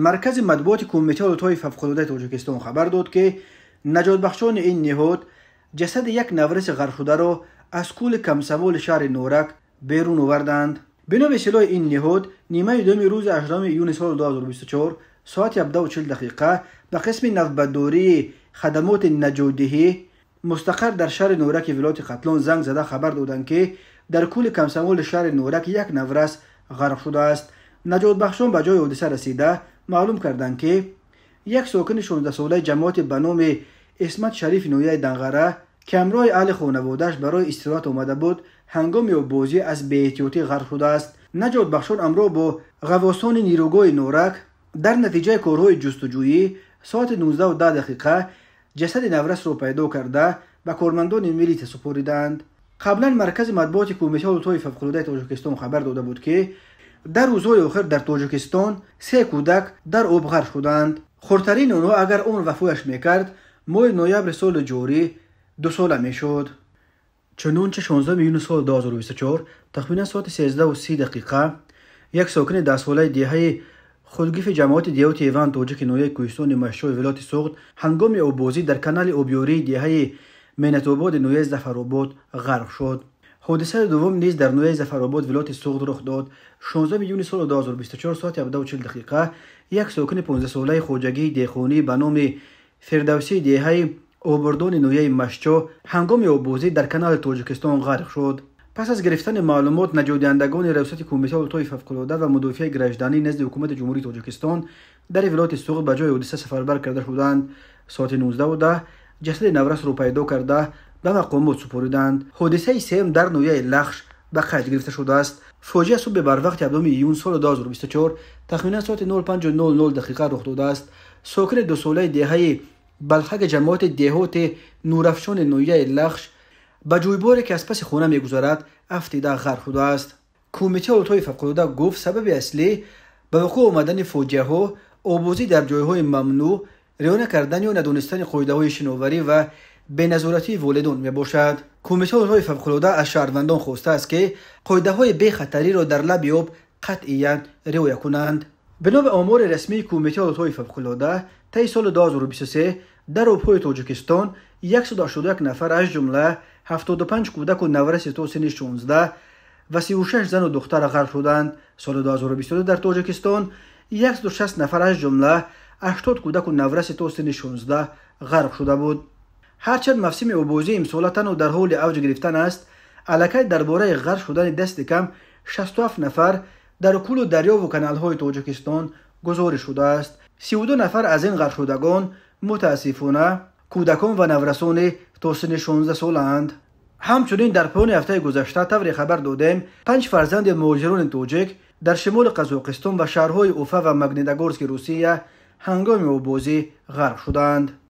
Маркази матбуоти Кумитаи ҳолатҳои фавқулодаи Тоҷикистон хабар дод, ки наҷотбахшони ин ниҳод ҷасади як навраси ғарқшударо аз кӯли Комсомоли шаҳри Норак берун оварданд. Бино ба истилоҳи ин ниҳод, нимаи дуюми рӯзи 18 июни соли 2024 соати 17:40 дақиқа ба қисми навбатдории хадамоти наҷотдиҳӣ мустақар дар шаҳри Нораки вилояти Хатлон занг зада хабар доданд, ки дар кӯли Комсомоли шаҳри Норак як наврас ғарқ шудааст. Наҷотбахшон ба ҷои ҳодиса расида маълум карданд, ки як сокини 16-солаи ҷамоати ба номи Исмат Шарифи ноҳияи Данғара, ки ҳамроҳи аҳли хонаводааш барои истироҳат омада буд, ҳангоми оббозӣ аз беэҳтиётӣ ғарқ шудааст. Наҷотбахшон ҳамроҳ бо ғаввосони нирӯгоҳи Норак дар натиҷаи корҳои ҷустуҷӯӣ соати 19:10 дақиқа ҷасади наврасро пайдо карда ба кормандони милитсия супориданд. Қаблан Маркази матбуоти Кумитаи ҳолатҳои фавқулодаи Тоҷикистон хабар дода буд, ки дар рӯзҳои охир дар Тоҷикистон се кӯдак дар об ғарқ шуданд. Хурдтарини онҳо, агар умр вафояш мекард, моҳи ноябри соли ҷорӣ 2 сола мешуд. Чунончи, 16 июни соли 2024 тахминан соати 13:30 дақиқа як сокини 10-солаи деҳаи Худгифи ҷамоати деҳоти Иван Тоҷики ноҳияи Кӯҳистони Мастчои вилояти Суғд ҳангоми оббозӣ дар канали обёрии деҳаи Менатободи ноҳияи Зафаробод ғарқ шуд. Ҳодисаи дуввум низ дар ноҳияи Зафаробод вилояти Суғд рух дод. 16 июни соли 2024 соати 17:40 дақиқа як сокини 15-солаи хоҷагии деҳқонӣ ба номи Фирдавсии деҳаи Обурдони ноҳияи Мастчо ҳангоми оббозӣ дар канали Тоҷикистон ғарқ шуд. Пас аз гирифтани маълумот, наҷотдиҳандагони Раёсати Кумитаи ҳолатҳои фавқулода ва мудофиаи гражданӣ назди Ҳукумати Ҷумҳурии Тоҷикистон дар вилояти Суғд ба ҷои ҳодиса сафарбар карда шуданд. Соати 19:10 ҷасади наврасро пайдо карда ба мақомот супориданд. Ҳодисаи сеюм дар ноҳияи Лахш ба қайд гирифта шудааст. Фоҷиа субҳи барвақти 7 июн соли 2024 тахминан соати 05:00 дақиқа рух додааст. Сокини 2-солаи деҳаи Балхаки ҷамоати деҳоти Нурафшони ноҳияи Лахш ба ҷӯйборе, ки аз паси хона мегузарад, афтида ғарқ шудааст. Кумитаи ҳолатҳои фавқулода гуфт, сабаби аслӣ ба вуқӯъ омадани фоҷиаҳо оббозӣ дар ҷойҳои мамнӯъ, риоя накардан ё надонистани қоидаҳои шиноварӣ ва беназоратии волидон мебошад. Кумитаи ҳолатҳои фавқулода аз шаҳрвандон хостааст, ки қоидаҳои бехатариро дар лаби об қатъиян риоя кунанд. Бино ба омори расмии Кумитаи ҳолатҳои фавқулода, таи соли 2023 дар обҳои Тоҷикистон 181 нафар, аз ҷумла 75 кӯдаку навраси то синни 16 ва 36 зану духтар ғарқ шуданд. Соли 2022 дар Тоҷикистон 160 нафар, аз ҷумла 80 кӯдаку навраси то синни 16 ғарқ шуда буд. Ҳарчанд мавсими оббозӣ имсола танҳо дар ҳоли авҷ гирифтан аст, аллакай дар бораи ғарқ шудани дасти кам 67 нафар дар кӯлу дарёву каналҳои Тоҷикистон гузориш шудааст. 32 нафар аз ин ғарқшудагон, мутаассифона, кӯдакон ва наврасони то синни 16 солаанд. Ҳамчунин, дар поёни ҳафтаи гузашта тавре хабар додем, панҷ фарзанди муҳоҷирони тоҷик дар шимоли Қазоқистон ва шаҳрҳои Уфа ва Магнитогорски Русия ҳангоми оббозӣ ғарқ шуданд.